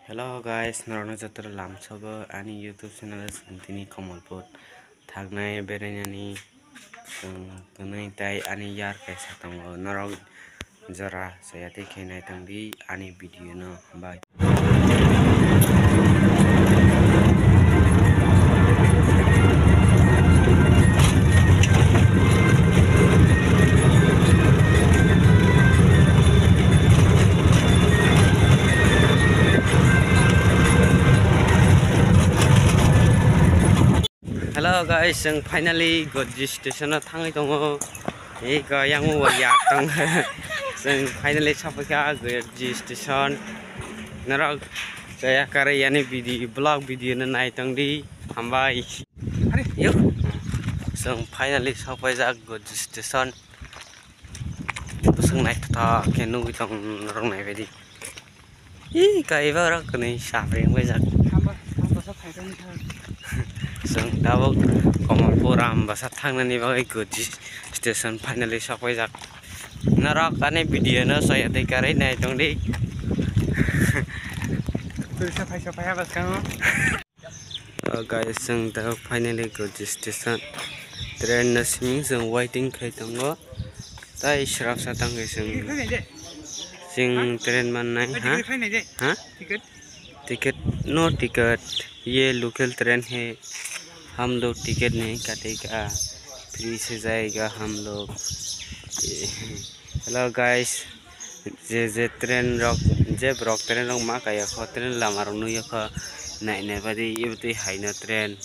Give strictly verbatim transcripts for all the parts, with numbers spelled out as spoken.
Hello guys, norokno jotono lamsogo ani YouTube channel o. Chwng tini Kamalpur thangnai berainani, chwng twnwi tai ani yar kaisa tongo, norok jora chaya tei khe naitongdi ani video no, hambai. Hello guys, chwng finally Gojri station o thangwi tongo. Ei ga yang o ya tong. Chwng finally sapaikha Gojri station. Norok chaya karwi ani video, vlog video no naitongdi. Hambai. Are, yo. Chwng finally sapaijak Gojri station. Bwswk naithothok khe nugwi tong norok naibaidi. Ee, kaiba rok kwnwi chapring baijak. Chwng tabuk Kamalpur Ambasa thangnani bagwi Gojri station finally sokpaijak. Norok ani video no chaya tei karwi naitongdi. Twisa phaisa phaiya bwskango. Oh guys, chwng tabuk finally Gojri station. Train no simi chwng waiting khai tongo. Tai srapsa tangkhe chwng, chwng train mannai, ha? Ha? Ticket, no ticket. ये local train है, हम लोग टिकट नहीं काटेगा, फ्री से जाएगा हम लोग। Hello guys, je je train rok, je borok train rok ma kaya kho, train lama rok nugya kho, nai nai badi ibotwi haino train,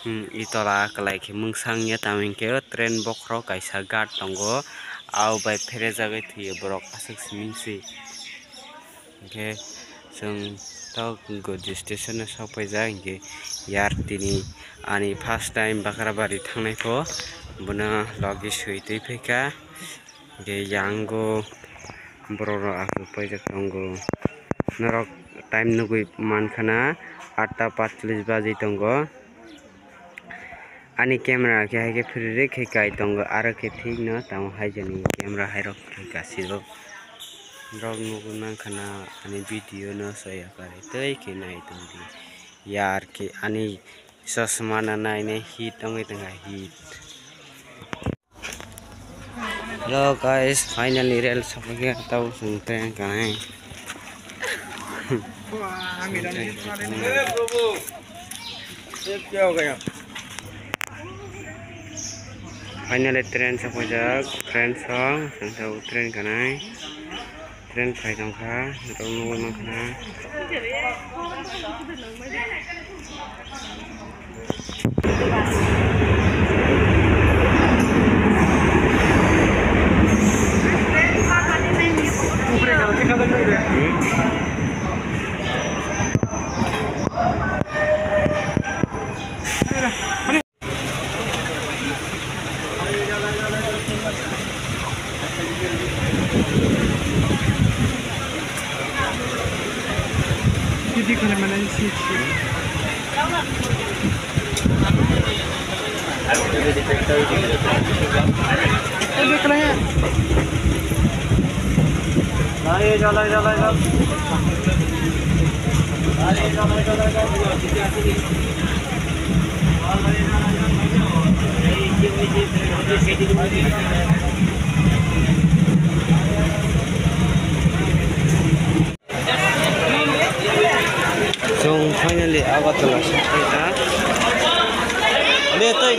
hmm, itola kwlai khe mungsang ya, tamo hinkhe o train bokhorok kaisa guard tongo, abo bai pherejagwi thwiyo borok aswk simi se. Hinkhe chwng tok Gojri station o sokpaijak, hinkhe yar tini ani first time Bakrabari thangnai pho, bono logi swi twi phaikha. Hinkhe yango borok rok aswk paijak tongo. Norok time nugwi mankha na, atta patcholish baji tongo. Ani camera khe hai khe phiriri khe kai tongo, aro khe thik no tamo hai jani camera hai rok khe kasiro. Norok nugwi mankha na ani video no soya kari tei khe nai tongdi. Yar khe ani chosma no nai nai hit wngwi tongkha hit. Hello guys, finally rail sokphaikha, tabuk chwng train kanai. Finally train sokphaijak, train song, chwng tabuk train kanai. Train phai tongkha, norok nugwi mankha na. Chwng finally Agartala sokphaikha. De tei.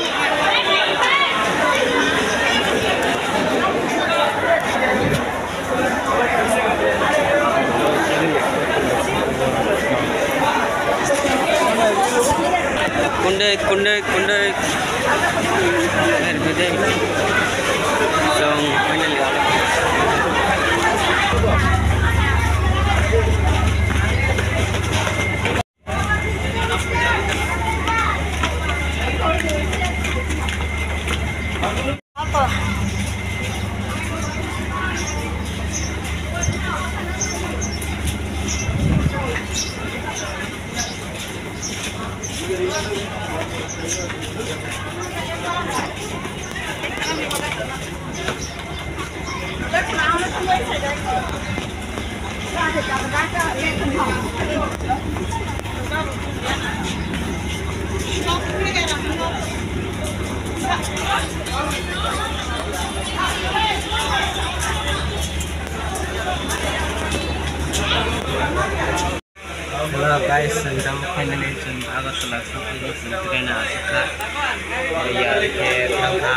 Kundai, kundai, kundai. Air bide. Chwng finally. Hello guys, chwng tabuk finally chwng Agartala sokphaiwi chwng train o aswk kha. Yarikhe thangkha.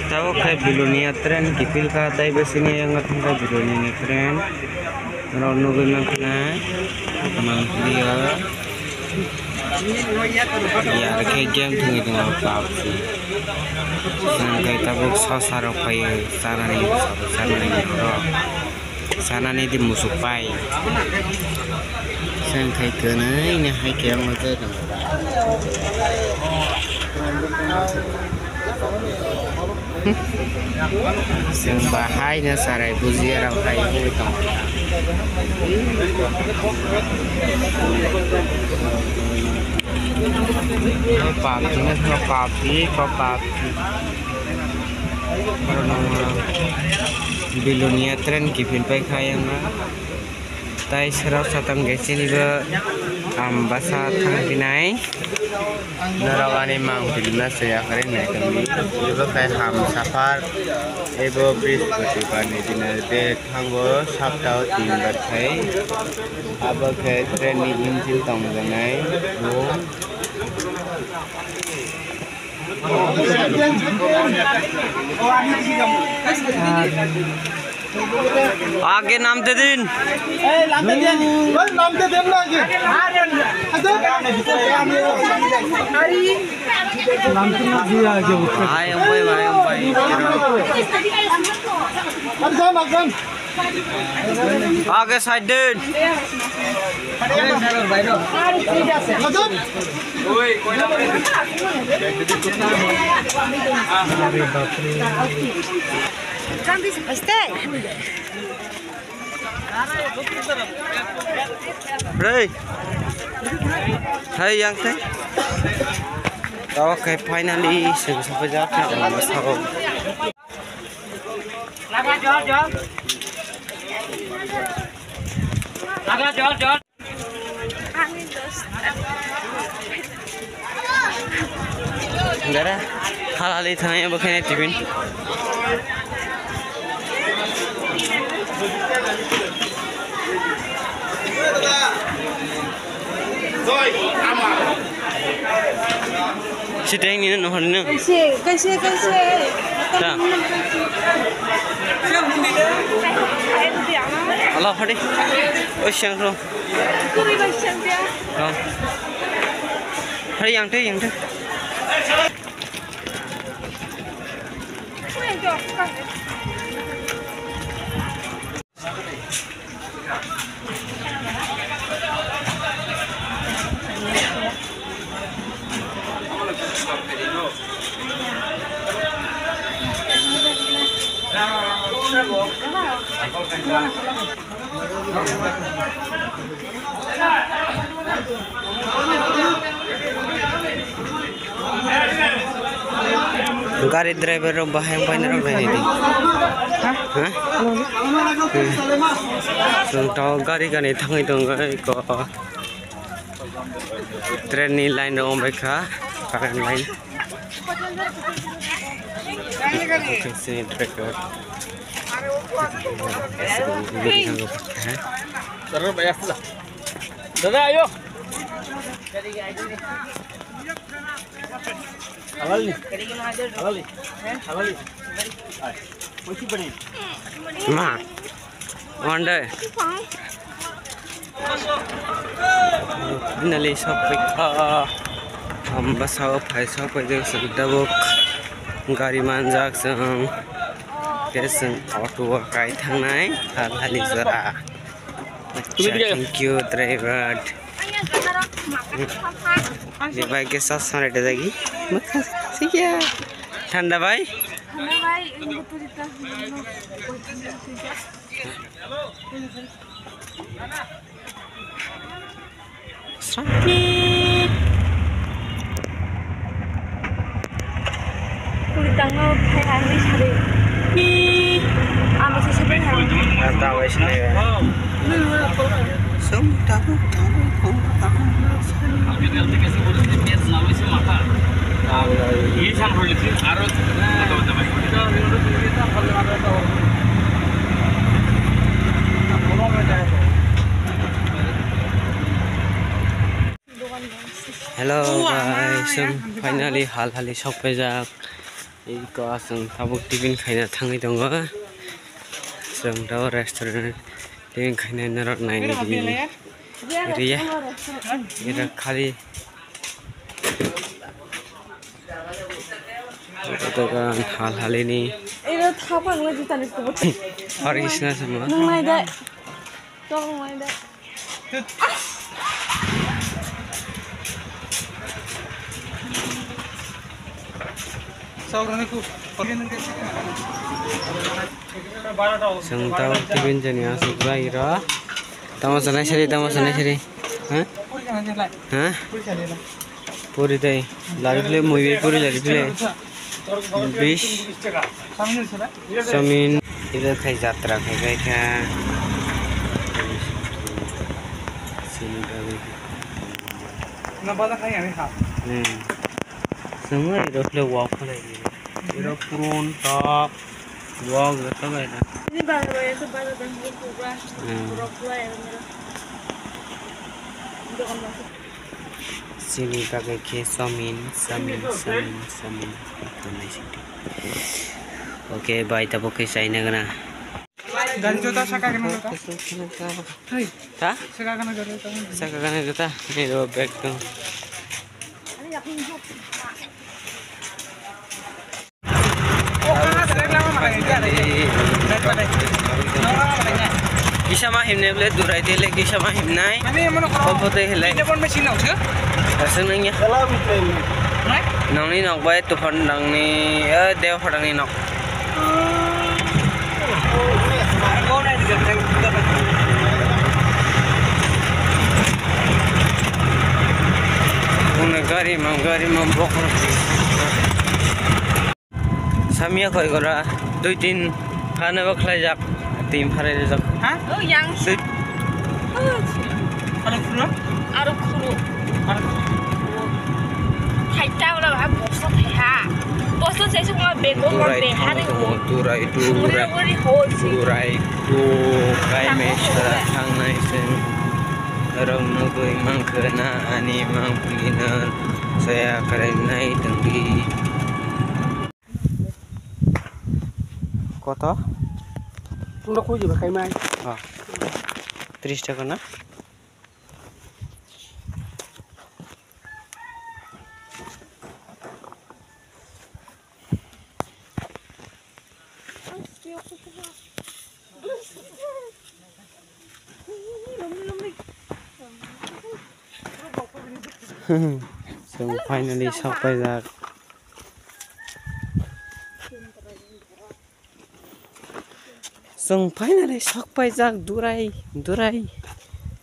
Tabuk khe Belonia train kiphilkha, tei bisingni wngkha thangkha Belonia train. Norok nugwi mankha na, mangpili o. Yarikhe game thwngwi tongo PUBG. Hwnkhe tabuk sosa rok phaiwi chanani, chanani norok. Chanani di musuk pai. Hwnkhe kwnwi ni hai khe wngwi tong. Chwng bahai no chwrai bujia rok hai wngwi tongo. O PUBG no, PUBG, ko PUBG. Oro no Belonia train kiphil pai kha yang na. Tai sero satam ge chini bo, am, basa thang pinai. Norok ani mang pilna se yakarwi naitongdi. Ebo khe Hamsapar, ebo Brihaspatibar ni dino de thango saptao tin bar khai. Abo khe train ni engine tongjaknai bo. আগে নামতে দিন। এই, নামতে দেন। ওই, নামতে দেন না আগে। আচ্ছা। নামতে না দিয়ে আগে উঠতে। ভাই, ভাই, ভাই, ভাই। আরে যান, যান। আগে সাইড দিন। আরে বাপরে। Hey. Hey, yang teh. Oke, finally, sing sampai jawab ya, Mas Haro. Dara, halali thangya bo khaina tibin. Siteng ni no hari no. Kaise, kaise, kaise. Ta. Allah hari. Oi, siang ro. Kuri bai siang dia. Oh. Hari yang te, yang te. Gari driver rok bahai wng paina rok naidi. Ha? Chwng to gari gani thangwi tongo eko. Train ni line rok wng bai kha, current line. Sini driver. Dada, ayo. Halal ni. Halal ni. Halal ni. Ay. Koi si bani. Ma. One day. Finally, sokphaikha. Ambasa o phai sokphaijak chwng tabuk. Gari manjak chwng. Khe chwng auto o kai thangnai. Halali jora. Acha, thank you, driver. Di bike ke sas sana dagi. Thanda bhai. Thanda bhai, ini betul itu. Srang. Tawai sinai. Sum tabuk tabuk kong tabuk. Hello guys, chwng finally hal hali sokpaijak. Iko chwng tabuk tiffin khaina thangwi tongo. Chwng tabuk restaurant tiffin khaina norok naini di riya. Ira khali dogan hal halini. Ira thapang na jutani kubu. Hare Krishna sama. Nung nai dai. Tong nai dai. Chwng tau tiffin jani asuk jai ro. Tamo sanai sari, tamo sanai sari. Ha? Ha? Puri dai. Lari phle, mui bai puri lari phle. Bis. Samin. Ida khai jatra khai khai kha. Sini bagwi. Na bala khai ani ha. Hmm. Sungui ro phle walk khlai. Iro purun tok. Walk joto bai na. Ini baru ya sebaru dan buku gua. Hmm. Pura pura ya bener. Dokan masuk. Sini bagwi khe chomin, chomin, chomin, chomin. Oke, bai, tabuk khe chaina gana. Gari jota saka gana jota. Hai. Ha? Saka gana jota. Saka gana jota. Ni ro bag tu. Kisa ma himne ble durai tele kisa ma himnai. Obo te hele. Aswk nang ya. Nangni nok bai tufan nangni, eh, dew phadangni nok. Gari ma, gari ma bokhorok. Samia koi gora, dui tin phano bo khlaijak, tin pharai rijak. Ha? Oh, yang. Dui. Oh, aro khuro? Aro khuro. Aro khuro. Thaita ora ba boso thai ha. Boso thai suma bego mo de hari ho. Durai, durai. Uri ho si. Durai, tu kai me sara thangnai se. Rong nugui mangkhana ani mangpili na saya karai nai tangdi. Koto? Tungda koi jiba kai mai. Ah. Tris taka na? Chwng finally sokpaijak. Chwng finally sokpaijak durai, durai,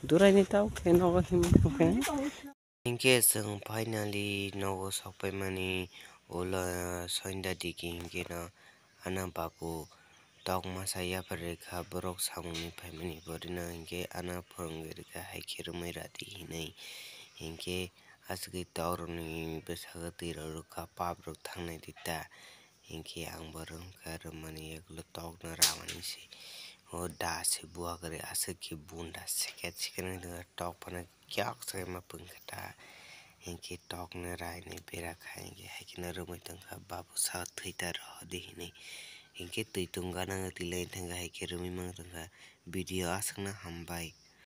durai ni tao khe nogo himwi tongkhe. Hinkhe chwng finally nogo sokpaimani ulo soinda digi hinkhe no ano babu tok masa yapharwi kha borok samungni phaimani borino hinkhe ano phwrwngwi rwkha hai khe romwi radi hinwi hinkhe aswkhe tokrokni bwskango twi rok rwkha pap rok thangnai di ta. Hinkhe ang bo rwngkha, rwmani yagulo tokno ramani se. O da se buwa kwrwi aswk khe bunda seket seket wngwi tongkha, tok phano kiyok se ma pungkha ta. Hinkhe tokno rainai bera kha, hinkhe hai kheno rwmwi tongkha, babu sa thwi ta rw di hinwi. Hinkhe twi tung gana twi lai thangkha, hai khe rwmwi mang tongkha. Video aswkno hambai.